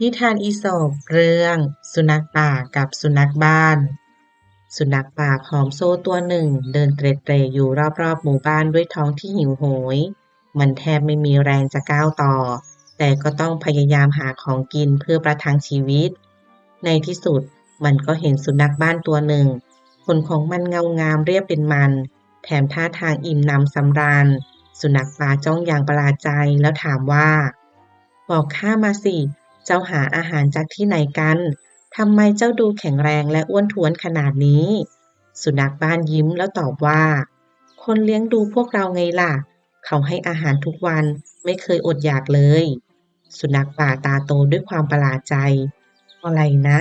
ນິທານອີສອບເລື່ອງສຸນັກປ່າກັບສຸນັກບ້ານ. ສຸນັກປ່າຜອມໂຊຕົວໜຶ່ງເດີນເຕຣເຕຣຢູ່ຮອບໆໝູ່ບ້ານດ້ວຍທ້ອງທີ່ຫິວໂຫຍ. ມັນແທບໄມ່ມີແຮງຈະກ້າວຕໍ່, ແຕ່ກໍຕ້ອງພະຍາຍາມຫາຂອງກິນເພື່ອປະທັງຊີວິດ. ໃນທີ່ສຸດ, ມັນກໍເຫັນສຸນັກບ້ານຕົວໜຶ່ງ, ຂົນຂອງມັນເງົາງາມລຽບເປັນມັນ, ແຖມທ່າທາງອີ່ມໜຳສຳລານ. ສຸນັກປ່າຈ້ອງຢ່າງປະຫຼາດໃຈແລ້ວຖາມວ່າ, ບອກຂ້າມາຊິ, ເຈົ້າຫາອາຫານຈາກທີ່ໃນກັນ? ທຳໄມເຈົ້າດູແຂງແຮງ ແລະ ອ້ວນທ້ວນຂະໜາດນີ້? ສຸນັກບ້ານຍິ້ມແລ້ວຕອບວ່າ, ຄົນລ້ຽງດູພວກເຮົາໄງລະ, ເຂົາໃຫ້ອາຫານທຸກວັນ, ໄມ່ເຄີຍອົດຢາກເລີຍ. ສຸນັກປ່າຕາໂຕດ້ວຍຄວາມປະຫຼາດໃຈ. ອະໄລນະ?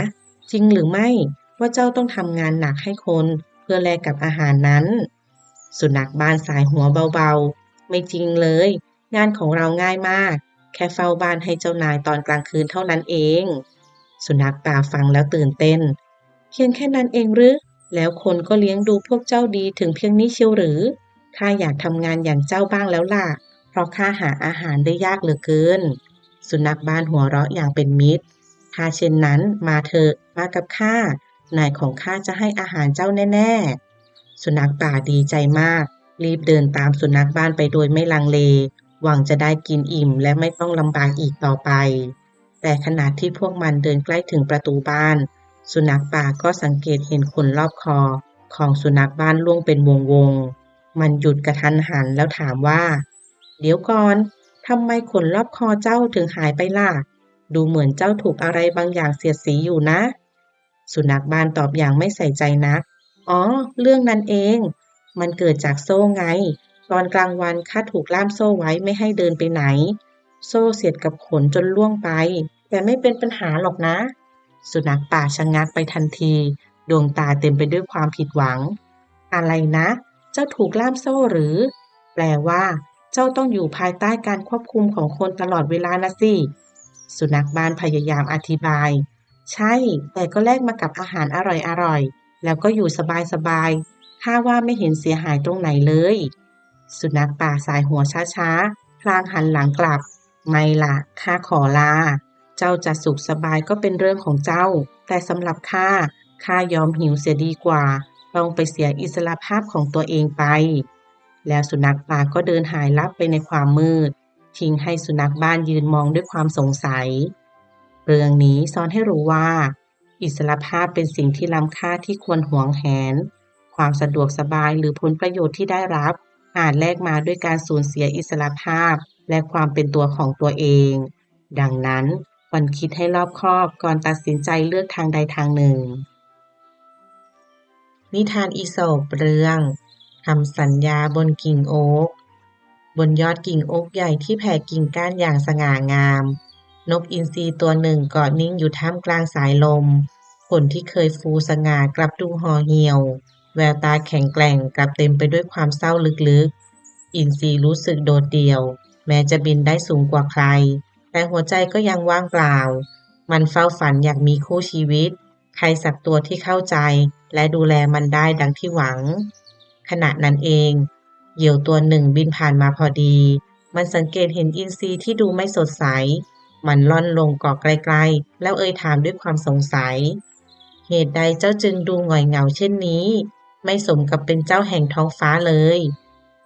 ຈິງຫຼືໄມ່ວ່າເຈົ້າຕ້ອງທຳງານໜັກໃຫ້ຄົນເພື່ອແລກກັບອາຫານນັ້ນ? ສຸນັກບ້ານສາຍຫົວເບົາໆ. ໄມ່ຈິງເລີຍ, ງານຂອງເຮົາງ່າຍມາກ, ແຄ່ເຝົ້າບ້ານໃຫ້ເຈົ້ານາຍຕອນກາງຄືນເທົ່ານັ້ນເອງ. ສຸນັກປ່າຟັງແລ້ວຕື່ນເຕັ້ນ. ພຽງແຄ່ນັ້ນເອງຫຼື? ແລ້ວຄົນກໍລ້ຽງດູພວກເຈົ້າດີເຖິງພຽງນີ້ຊຽວຫຼື? ຂ້າຢາກທຳງານຢ່າງເຈົ້າບ້າງແລ້ວລະ, ເພາະຂ້າຫາອາຫານໄດ້ຍາກເຫຼືອເກີນ. ສຸນັກບ້ານຫົວເຣາະຢ່າງເປັນມິດ. ຖ້າເຊັ່ນນັ້ນ, ມາເຖາະ, ມາກັບຂ້າ, ນາຍຂອງຂ້າຈະໃຫ້ອາຫານເຈົ້າແນ່ໆ. ສຸນັກປ່າດີໃຈມາກ, ຣີບເດີນຕາມສຸນັກບ້ານໄປໂດຍໄມ່ລັງເລ, ຫວັງຈະໄດ້ກິນອີ່ມ ແລະ ໄມ່ຕ້ອງລຳບາກອີກຕໍ່ໄປ. ແຕ່ຂະນະທີ່ພວກມັນເດີນໃກ້ເຖິງປະຕູບ້ານ, ສຸນັກປ່າກໍສັງເກດເຫັນຂົນລອບຄໍຂອງສຸນັກບ້ານລ່ວງເປັນວົງໆ. ມັນຢຸດກະທັນຫັນແລ້ວຖາມວ່າ, ດຽວກ່ອນ, ທຳໄມຂົນລອບຄໍເຈົ້າເຖິງຫາຍໄປລະ? ດູເໝືອນເຈົ້າຖືກອະໄລບາງຢ່າງສຽດສີຢູ່ນະ. ສຸນັກບ້ານຕອບຢ່າງໄມ່ໃສ່ໃຈນັກ, ອໍ, ເລື່ອງນັ້ນເອງ, ມັນເກີດຈາກໂສ້ໄງ. ຕອນກາງວັນຂ້າຖືກລ່າມໂສ້ໄວ້ໄມ່ໃຫ້ເດີນໄປໄຫນ. ໂສ້ສຽດກັບຂົນຈົນລ່ວງໄປ, ແຕ່ໄມ່ເປັນບັນຫາຫຼອກນະ. ສຸນັກປ່າຊະງັກໄປທັນທີ, ດວງຕາເຕັມໄປດ້ວຍຄວາມຜິດຫວັງ. ອະໄລນະ? ເຈົ້າຖືກລ່າມໂສ້ຫຼື? ແປວ່າ, ເຈົ້າຕ້ອງຢູ່ພາຍໃຕ້ການຄວບຄຸມຂອງຄົນຕະຫຼອດເວລານະສິ. ສຸນັກບ້ານພະຍາຍາມອະທິບາຍ. ໃຊ່, ແຕ່ກໍແລກມາກັບອາຫານອະຮ່ອຍໆ ແລ້ວກໍຢູ່ສະບາຍໆ. ຂ້າວ່າໄມ່ເຫັນເສຍຫາຍຕົງໃດເລີຍ. ສຸນັກປ່າສາຍຫົວຊ້າໆ, ພລາງຫັນຫຼັງກັບ. ໄມ່ລະ, ຂ້າຂໍລາ. ເຈົ້າຈະສຸກສະບາຍກໍເປັນເລື່ອງຂອງເຈົ້າ, ແຕ່ສຳລັບຂ້າ, ຂ້າຍອມຫິວເສຍດີກວ່າຕ້ອງໄປເສຍອິດສະຫຼະພາບຂອງຕົວເອງໄປ. ແລ້ວສຸນັກປ່າກໍເດີນຫາຍລັບໄປໃນຄວາມມືດ, ຖິ້ງໃຫ້ສຸນັກບ້ານຢືນມອງດ້ວຍຄວາມສົງໄສ. ເລື່ອງນີ້ສອນໃຫ້ຮູ້ວ່າ, ອິດສະຫຼະພາບເປັນສິ່ງທີ່ລ້ຳຄ່າທີ່ຄວນຫວງແຫນ. ຄວາມສະດວກສະບາຍ ຫຼື ຜົນປະໂຫຍດທີ່ໄດ້ຮັບ ອາດແລກມາດ້ວຍການສູນເສຍອິດສະຫຼະພາບ ແລະ ຄວາມເປັນຕົວຂອງຕົວເອງ. ດັ່ງນັ້ນ, ຄວນຄິດໃຫ້ລອບຄອບກ່ອນຕັດສິນໃຈເລືອກທາງໃດທາງໜຶ່ງ. ນິທານອີສອບເລື່ອງ ຄຳສັນຍາບົນກິ່ງໂອກ. ບົນຍອດກິ່ງໂອກໃຫຍ່ທີ່ແຜ່ກິ່ງກ້ານຢ່າງສະຫງ່າງາມ, ນົກອິນຊີຕົວໜຶ່ງເກາະນິ່ງຢູ່ທ່າມກາງສາຍລົມ. ຂົນທີ່ເຄີຍຟູສະຫງ່າກັບດູຫໍ່ຫ່ຽວ, ແວວຕາແຂງແກວ່ງກັບເຕັມໄປດ້ວຍຄວາມເສົ້າເລິກໆ. ອິນຊີຮູ້ສຶກໂດດດ່ຽວ, ແມ້ຈະບິນໄດ້ສູງກວ່າໃຄ, ແຕ່ຫົວໃຈກໍຍັງວ່າງເປົ່າ. ມັນເຝົ້າຝັນຢາກມີຄູ່ຊີວິດ, ໃຄສັກຕົວທີ່ເຂົ້າໃຈ ແລະ ດູແລມັນໄດ້ດັ່ງທີ່ຫວັງ. ຂະນະນັ້ນເອງ, ຢຽວຕົວໜຶ່ງບິນຜ່ານມາພໍດີ. ມັນສັງເກດເຫັນອິນຊີທີ່ດູໄມ່ສົດໃສ. ມັນລ່ອນລົງເກາະໃກ້ໆ ແລ້ວເອີ່ຍຖາມດ້ວຍຄວາມສົງໄສ, ເຫດໃດເຈົ້າຈຶ່ງດູຫງອຍເຫງົາເຊັ່ນນີ້? ໄມ່ສົມກັບເປັນເຈົ້າແຫ່ງທ້ອງຟ້າເລີຍ.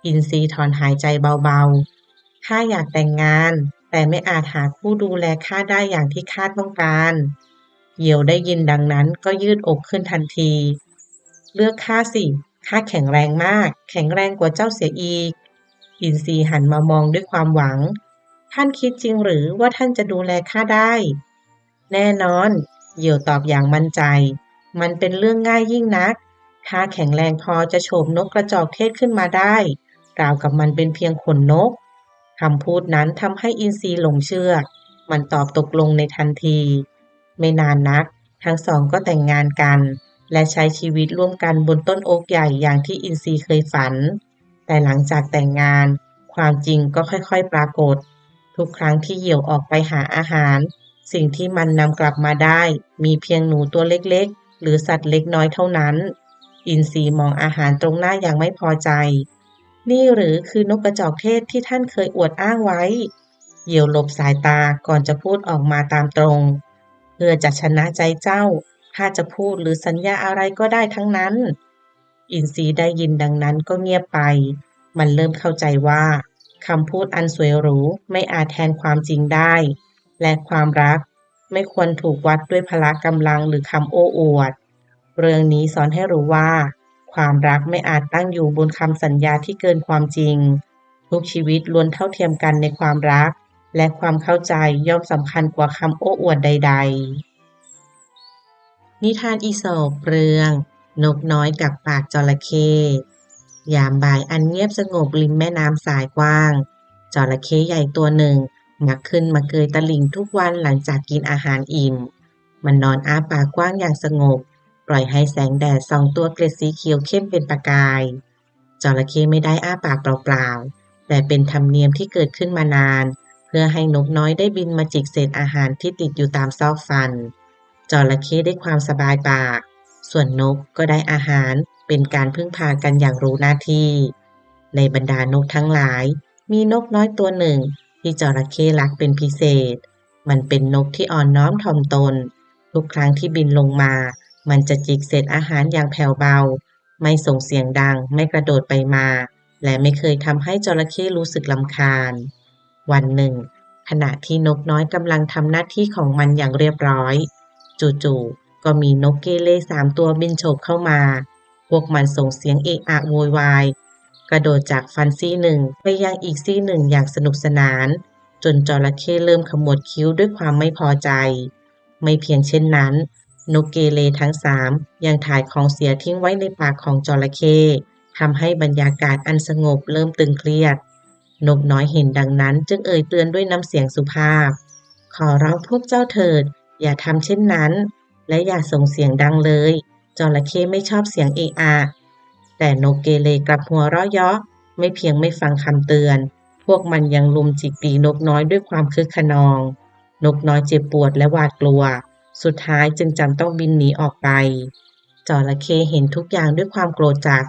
ອິນຊີຖອນຫາຍໃຈເບົາໆ. ຂ້າຢາກແຕ່ງງານ, ແຕ່ໄມ່ອາດຫາຄູ່ດູແລຂ້າໄດ້ຢ່າງທີ່ຂ້າຕ້ອງການ. ຢຽວໄດ້ຍິນດັ່ງນັ້ນກໍຍືດອົກຂຶ້ນທັນທີ. ເລືອກຂ້າຊິ, ຂ້າແຂງແຮງມາກ, ແຂງແຮງກວ່າເຈົ້າເສຍອີກ. ອິນຊີຫັນມາມອງດ້ວຍຄວາມຫວັງ. ທ່ານຄິດຈິງຫຼືວ່າທ່ານຈະດູແລຂ້າໄດ້? ແນ່ນອນ, ຢຽວຕອບຢ່າງໝັ້ນໃຈ. ມັນເປັນເລື່ອງງ່າຍຍິ່ງນັກ. ຂ້າແຂງແຮງພໍຈະໂສມນົກກະຈອກເທດຂຶ້ນມາໄດ້, ລາວກັບມັນເປັນພຽງຂົນນົກ. ຄຳພູດນັ້ນທຳໃຫ້ອິນຊີຫຼົງເຊື່ອ. ມັນຕອບຕົກລົງໃນທັນທີ. ໄມ່ນານນັກ, ທັງສອງກໍແຕ່ງງານກັນ ແລະ ໃຊ້ຊີວິດຮ່ວມກັນບົນຕົ້ນໂອກໃຫຍ່ຢ່າງທີ່ອິນຊີເຄີຍຝັນ. ແຕ່ຫຼັງຈາກແຕ່ງງານ, ຄວາມຈິງກໍຄ່ອຍໆປາກົດ. ທຸກຄັ້ງທີ່ຢຽວອອກໄປຫາອາຫານ, ສິ່ງທີ່ມັນນຳກັບມາໄດ້ມີພຽງໜູຕົວເລັກໆ ຫຼື ສັດເລັກນ້ອຍເທົ່ານັ້ນ. ອິນຊີມອງອາຫານຕົງໜ້າຢ່າງໄມ່ພໍໃຈ. ນີ້ຫຼືຄືນົກກະຈອກເທດທີ່ທ່ານເຄີຍອວດອ້າງໄວ້? เหลียวหลบสายตาก่อนจะพูดออกมาตามตรง เพื่อจะชนะใจเจ้า ถ้าจะพูดหรือสัญญาอะไรก็ได้ทั้งนั้น อินทรีได้ยินดังนั้นก็เงียบไป มันเริ่มเข้าใจว่าคำพูดอันสวยหรูไม่อาจแทนความจริงได้ และความรักไม่ควรถูกวัดด้วยพละกำลังหรือคำโอ้อวด เรื่องนี้สอนให้รู้ว่า ความรักไม่อาจตั้งอยู่บนคำสัญญาที่เกินความจริง ทุกชีวิตล้วนเท่าเทียมกันในความรัก และความเข้าใจย่อมสำคัญกว่าคำโอ้อวดใดๆ นิทานอีสปเรื่อง นกน้อยกักปากจระเข้ ยามบ่ายอันเงียบสงบริมแม่น้ำสายกว้าง จระเข้ใหญ่ตัวหนึ่งมักขึ้นมาเกยตลิ่งทุกวันหลังจากกินอาหารอิ่ม มันนอนอ้าปากกว้างอย่างสงบ ปล่อยให้แสงแดดส่องตัวเกล็ดสีเขียวเข้มเป็นประกาย จระเข้ไม่ได้อ้าปากเปล่าๆ แต่เป็นธรรมเนียมที่เกิดขึ้นมานาน เพื่อให้นกน้อยได้บินมาจิกเศษอาหารที่ติดอยู่ตามซอกฟัน จระเข้ได้ความสบายปาก ส่วนนกก็ได้อาหาร เป็นการพึ่งพากันอย่างรู้หน้าที่ ในบรรดานกทั้งหลาย มีนกน้อยตัวหนึ่งที่จระเข้รักเป็นพิเศษ มันเป็นนกที่อ่อนน้อมถ่อมตน ทุกครั้งที่บินลงมา มันจะจิกเศษอาหารอย่างแผ่วเบา ไม่ส่งเสียงดัง ไม่กระโดดไปมา และไม่เคยทำให้จระเข้รู้สึกรำคาญ วันหนึ่ง ขณะที่นกน้อยกำลังทำหน้าที่ของมันอย่างเรียบร้อย จู่ๆ ก็มีนกเกเรสามตัวบินโฉบเข้ามา พวกมันส่งเสียงเอะอะโวยวาย กระโดดจากฟันซี่หนึ่งไปยังอีกซี่หนึ่งอย่างสนุกสนาน จนจระเข้เริ่มขมวดคิ้วด้วยความไม่พอใจ ไม่เพียงเช่นนั้น นกเกเรทั้งสามยังถ่ายของเสียทิ้งไว้ในปากของจระเข้ ทำให้บรรยากาศอันสงบเริ่มตึงเครียด นกน้อยเห็นดังนั้นจึงเอ่ยเตือนด้วยน้ำเสียงสุภาพ ขอร้องพวกเจ้าเถิด อย่าทำเช่นนั้น และอย่าส่งเสียงดังเลย จระเข้ไม่ชอบเสียงเอะอะ แต่นกเกเรกลับหัวเราะเยาะ ไม่เพียงไม่ฟังคำเตือน พวกมันยังลุมจิกปีกนกน้อยด้วยความคึกคะนอง นกน้อยเจ็บปวดและหวาดกลัว สุดท้ายจึงจำต้องบินหนีออกไป จระเข้เห็นทุกอย่างด้วยความโกรธจัด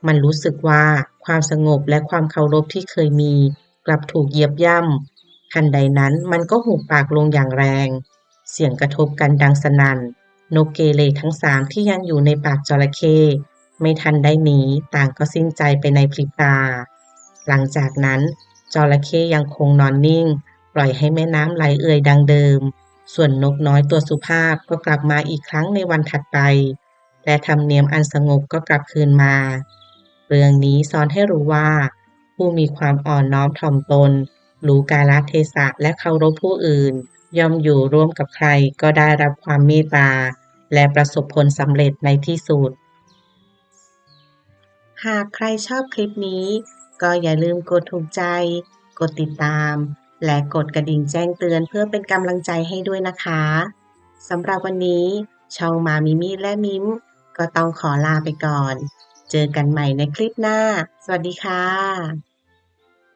มันรู้สึกว่าความสงบและความเคารพที่เคยมีกลับถูกเหยียบย่ำ ทันใดนั้นมันก็หุบปากลงอย่างแรง เสียงกระทบกันดังสนั่น นกเกเรทั้งสามที่ยังอยู่ในปากจระเข้ไม่ทันได้หนี ต่างก็สิ้นใจไปในพริบตา หลังจากนั้นจระเข้ยังคงนอนนิ่ง ปล่อยให้แม่น้ำไหลเอื่อยดังเดิม ส่วนนกน้อยตัวสุภาพก็กลับมาอีกครั้งในวันถัดไป และธรรมเนียมอันสงบก็กลับคืนมา เรื่องนี้สอนให้รู้ว่า ผู้มีความอ่อนน้อมถ่อมตน รู้กาลเทศะและเคารพผู้อื่น ย่อมอยู่ร่วมกับใครก็ได้รับความเมตตา และประสบผลสำเร็จในที่สุด หากใครชอบคลิปนี้ ก็อย่าลืมกดถูกใจ กดติดตาม และกดกระดิ่งแจ้งเตือนเพื่อเป็นกำลังใจให้ด้วยนะคะ สำหรับวันนี้ ช่องมามิมิและมิม ก็ต้องขอลาไปก่อน เจอกันใหม่ในคลิปหน้า สวัสดีค่ะ